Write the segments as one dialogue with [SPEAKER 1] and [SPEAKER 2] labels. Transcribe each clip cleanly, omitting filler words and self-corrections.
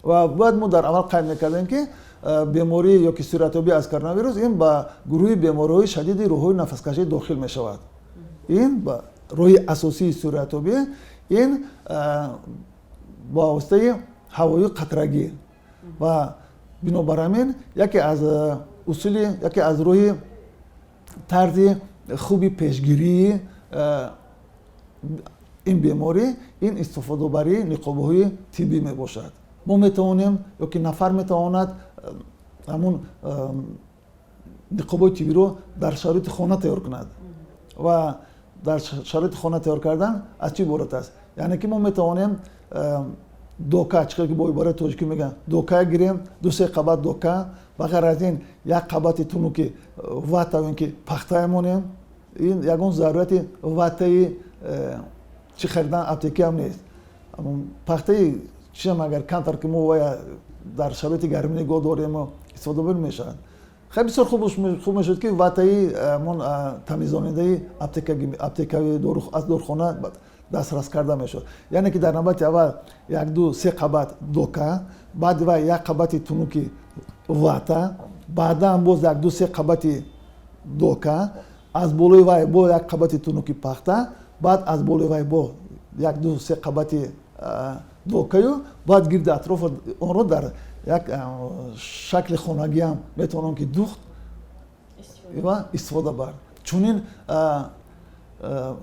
[SPEAKER 1] Ва бояд мо дар аввал қайд мекардем, ки беморӣ ё ки сироятёбӣ аз коронавирус ин ба гурӯҳи бемориҳои шадиди роҳҳои нафаскашӣ дохил мешавад. Ин ба роҳи асосии сироятёбӣ ин ба воситаи ҳавои қатрагӣ ва бинобар ҳамин яке аз усули, яке аз роҳи тарзи хуби пешгирии ин беморӣ ин истифодабарии ниқобҳои тиббӣ мебошад. Мо метавонем ё ки нафар метавонад ҳамун ниқобҳои тиббиро дар шароити хона тайёр кунад. Ва дар шароити хона тайёр кардан аз чӣ иборат аст? Яъне ки мо метавонем дока, чӣ ки бо ибораи тоҷикӣ мегӯянд, дока гирем, ду-се қабат дока, ба ғайр аз ин як қабати тунуки вата ё ки пахта монем. Ин ягон зарурати ватаи чӣ харидан аптекӣ ҳам нест. Пахтаи чиам агар камтар ки мо вая дар шароити гармӣ нигоҳ дорем, истифода бурда мешавад. Хеле бисёр хуб мешуд, ки ватаи мон тамизонидаи аптекави аз дорухона дастрас карда мешуд. Яъне ки дар навбати аввал як, ду, се қабат дока, баъди вай як қабати тунуки вата, баъдан боз як, ду, се қабати дока, аз болои вай бо як қабати тунуки пахта, баъд аз болои вай бо як, ду, се қабати докаю баъд гирди атрофи онро дар як шакли хонагиам метавонам ки духт ва истифода бард. Чунин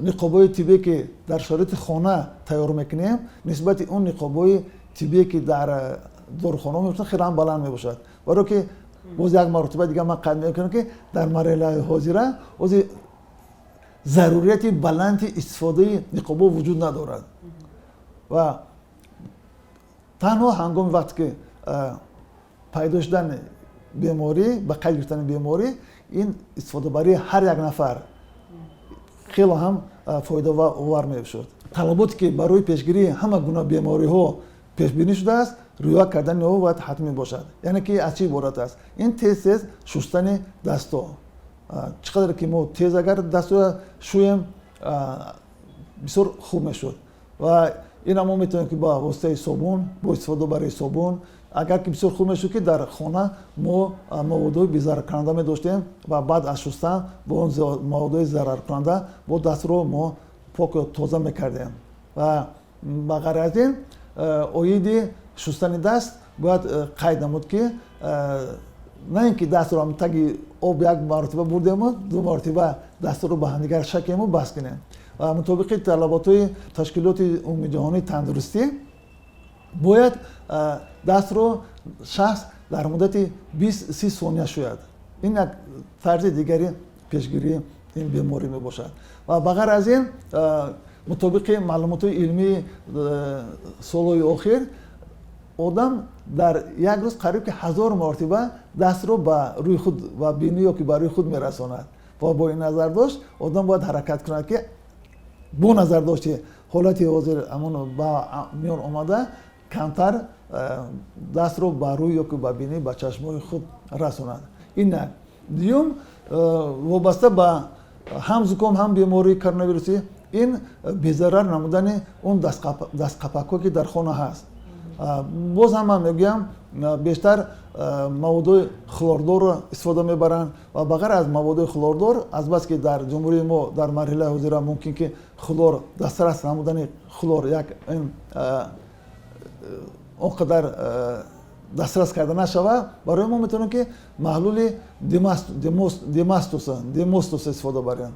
[SPEAKER 1] ниқобҳои тиббие, ки дар шароити хона тайёр мекунем, нисбати он ниқобҳои тиббие, ки дар дорухона мебошад, хеле ҳам баланд мебошад. Барое ки боз як маротиба дигар ман қайд мекунам, ки дар марҳилаи ҳозира ҳозир зарурияти баланди истифодаи ниқобҳо вуҷуд надорад ва танҳо ҳангоми вақте ки пайдо шудани беморӣ, ба қайд гирифтани беморӣ, ин истифодабарии ҳар як нафар хело ҳам фоидаовар мешуд. Талаботе, ки барои пешгирии ҳама гуна бемориҳо пешбинӣ шудааст, риоя кардани он бояд ҳатмӣ бошад. Яъне ки аз чӣ иборат аст? Ин тез тез шустани дастҳо. Чӣ қадре ки мо тез агар дастҳоя шӯем, бисёр хуб мешуд. Ва ина мо метавонем, ки ба воситаи собун, бо истифода барои собун. Агар ки бисёр хуб мешуд, ки дар хона мо маводҳои безараркунанда медоштем ва баъд аз шустан бо он маводҳои зараркунанда бо дастро мо поку тоза мекардем. Ва ба ғайр аз ин, оиди шустани даст бояд қайд намуд, ки на ин ки дастро таги об як маротиба бурдему ду маротиба дастро ба ҳамдигар шакему бас кунем. Ва мутобиқи талаботҳои Ташкилоти Умумиҷаҳонии тандурустӣ бояд дастро шахс дар муддати 20-30 сония шӯяд. Ин як тарзи дигари пешгирии ин беморӣ мебошад. Ва ба ғайр аз ин, мутобиқи маълумотҳои илмии солҳои охир, одам дар як рӯз қариб ки 1000 маротиба дастро ба рӯи худ ва бинӣ ё ки ба рӯи худ мерасонад. Ва бо ин назардошт одам бояд ҳаракат кунад, ки бо назардошти ҳолати ҳозир ҳамон ба миён омада, камтар дастро ба рӯй ё ки ба бинӣ, ба чашмои худ расонад. Ин як. Дуюм, вобаста ба ҳам зуком, ҳам бемории коронавирусӣ, ин безарар намудани он дастқапакҳое, ки дар хона ҳаст. Боз ҳам ман мегӯям, бештар маводҳои хлордорро истифода мебаранд. Ва ба ғайр аз маводҳои хлордор, азбаски дар ҷумҳурии мо дар марҳилаи ҳозира мумкин ки хлор дастрас намудани хлор як ин он қадар дастрас карда нашавад, барои мо метавонем, ки маҳлули демастуса истифода барем.